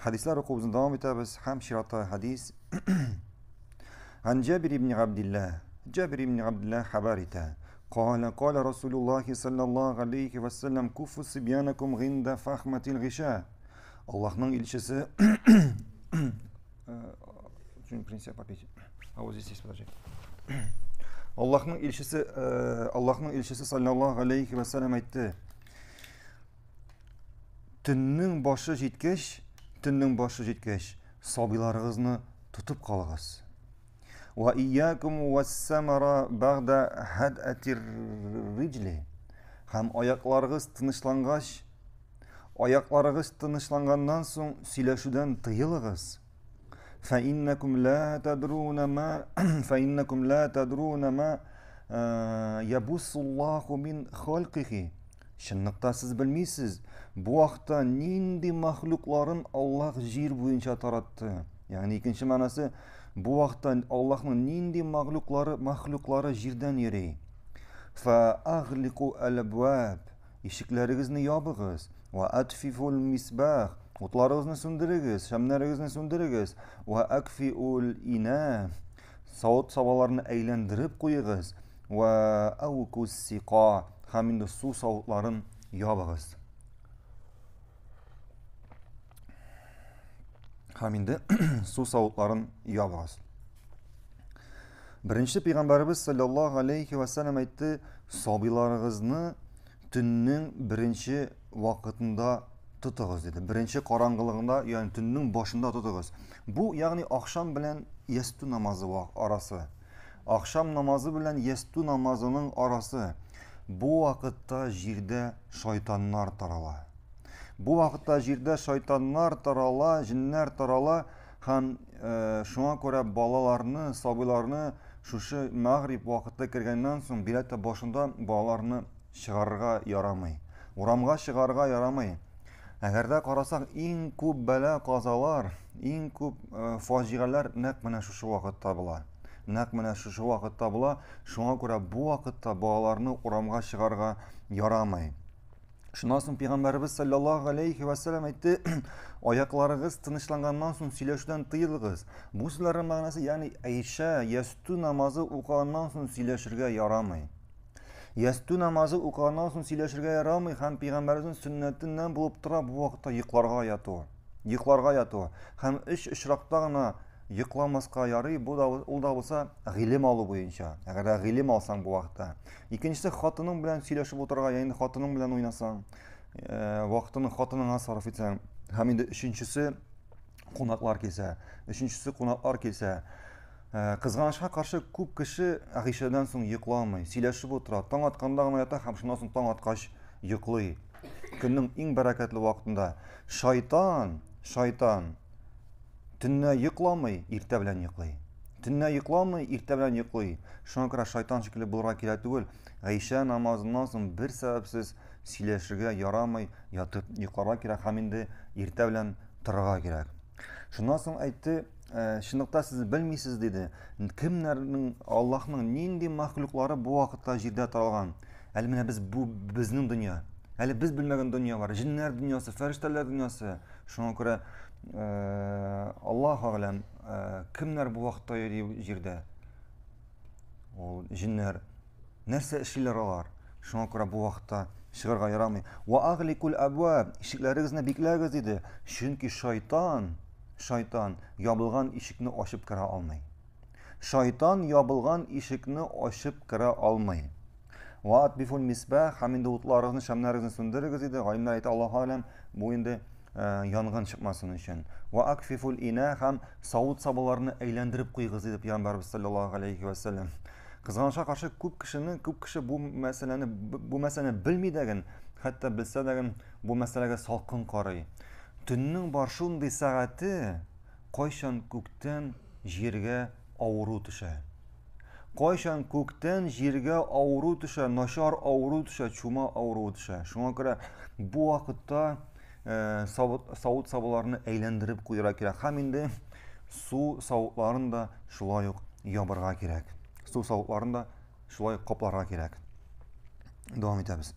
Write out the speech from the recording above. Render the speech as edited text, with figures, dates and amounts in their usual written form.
Хәдисләр укуыбызны дәвам итәбез һәм чиратта хәдис. Ан Җабир ибн Габдилла. Җабир ибн Габдилла хәбәр итә. Кала кала Расулуллахи саллаллаху алейхи ва саллям куфу сибьянакум гинда фахматил гиша. Аллаһның илчесе Что-нибудь принеси попить. А вот здесь есть, подожди. Аллаһның илчесе, Аллаһның илчесе саллаллаху алейхи ва саллям әйтте. Төннең башы җиткәч, төннең башы җиткәч, сабыйларыгызны тотып калыгыз. Ва iyyakum вас-самара бa'да had'atir rijli. Һәм аякларыгыз тынычлангач, аякларыгыз тынычланганнан соң сөйләшүдән тыелыгыз. فإنكم لا تدرون ما فإنكم لا تدرون ما يبث الله من خلقه Чынлыкта сез белмисез, бу вакытта нинди махлукларын Аллаһ җир буенча таратты. Ягъни икенче мәгънәсе, бу вакытта Аллаһның нинди махлуклары махлуклары җирдән йөри. Фа агълику әл-абваб. Ишекләрегезне ябыгыз. Ва атфифул мисбах. Утларыгызны сүндерегез, шәмнәрегезне сүндерегез. Ва акфиул ина. Савыт сабаларны әйләндереп куегыз. Ва аукус сика. Һәм инде су савытларын ябыгыз. Һәм инде су савытларын ябыгыз. Беренче пәйгамбәребез саллаллаһу алейхи ва саллям әйтте, сабыйларыгызны төннең беренче вакытында тотыгыз диде. Беренче караңгылыгында, ягъни төннең башында тотыгыз. Бу, ягъни ахшам белән ястү намазы арасы. Ахшам намазы белән ястү намазының арасы. Бу вакытта җирдә шайтаннар тарала. Бу вакытта җирдә шайтаннар тарала, җеннәр тарала һәм э, шуңа күрә балаларны, сабыйларны шушы мәгъриб вакыты кергәннән соң, бигрәк тә башында балаларны чыгарырга ярамый. Урамга чыгарырга ярамый. Әгәр дә карасак, иң күп бәла-казалар, иң күп э, фаҗигаләр нәкъ менә шушы вакытта була. Нәкъ менә шушы вакытта була. Шуңа күрә бу вакытта балаларны урамга чыгарырга ярамый. Шуннан соң пәйгамбәребез саллаллаһу алейхи ва саллям әйтте, аякларыгыз тынычланганнан соң сөйләшүдән тыелыгыз. Бу сүзләрнең мәгънәсе, ягъни Әйшә, ястү намазы укыганнан соң сөйләшергә ярамый. Ястү намазы укыганнан соң сөйләшергә ярамый һәм пәйгамбәребезнең сөннәтеннән булып тора бу вакытта йокларга яту. Йокларга яту һәм өч очракта гына йокламаска ярый, бу да ул да булса гыйлем алу буенча. Әгәр дә гыйлем алсаң бу вакытта. Икенчесе хатының белән сөйләшеп утырырга, ягъни хатының белән уйнасаң, э, вакытын хатыныңа сарыф итсәң. Һәм инде өченчесе кунаклар килсә, өченчесе кунаклар килсә, э, кызганычка каршы күп кеше гыйшәдән соң йокламый, сөйләшеп утыра, таң атканда гына ята һәм шуннан соң таң аткач йоклый. Көннең иң бәрәкәтле вакытында шайтан, шайтан Төнлә йокламый, иртә белән йоклый. Төнлә йокламый, иртә белән йоклый. Шуңа күрә шайтан шикелле булырга кирәк түгел. Гайшә намазыннан соң бер сәбәпсез сөйләшергә ярамый, ятып йокларга кирәк һәм инде иртә белән торырга кирәк. Шуннан соң әйтте, «Э, чынлыкта сез белмисез диде. Кемнәрнең Аллаһның нинди махлуклары бу вакытта җирдә таралган? Әле менә без бу безнең дөнья. Әле без белмәгән дөнья бар. Җеннәр дөньясы, фәрештәләр дөньясы. Шуңа күрә э, Аллаһ әгъләм, э, кемнәр бу вакытта йөри җирдә? Ул җеннәр. Нәрсә эшлиләр алар? Шуңа күрә бу вакытта чыгарга ярамый. Ва агъликул абваб, ишекләрегезне бикләгез диде. Чөнки шайтан, шайтан ябылган ишекне ачып керә алмый. Шайтан ябылган ишекне ачып керә алмый. Ва атбифул мисбах, һәм инде утларыгызны, шәмнәрегезне сүндерегез иде. Галимнәр әйтә, Аллаһу алям, бу инде э, янгын чыкмасын өчен. Ва акфифул ина һәм савыт сабаларны әйләндереп куйгыз диде пәйгамбәрбез саллаллаһу алейхи ва саллям. Кызганычка каршы күп кешене, күп кеше бу мәсьәләне бу мәсьәләне белми дәген, хәтта белсә дәген бу мәсьәләгә салкын карый. Төннең бар шундый сәгате, кайчан күктән җиргә авыру төшә. Кайчан күктән җиргә авыру төшә, начар авыру төшә, чума авыруы төшә. Шуңа күрә бу вакытта э, савыт сабаларны әйләндереп куярга кирәк. Һәм инде су савытларын да шулай ук ябырга кирәк. Су савытларын да шулай капларга кирәк. Дәвам итәбез.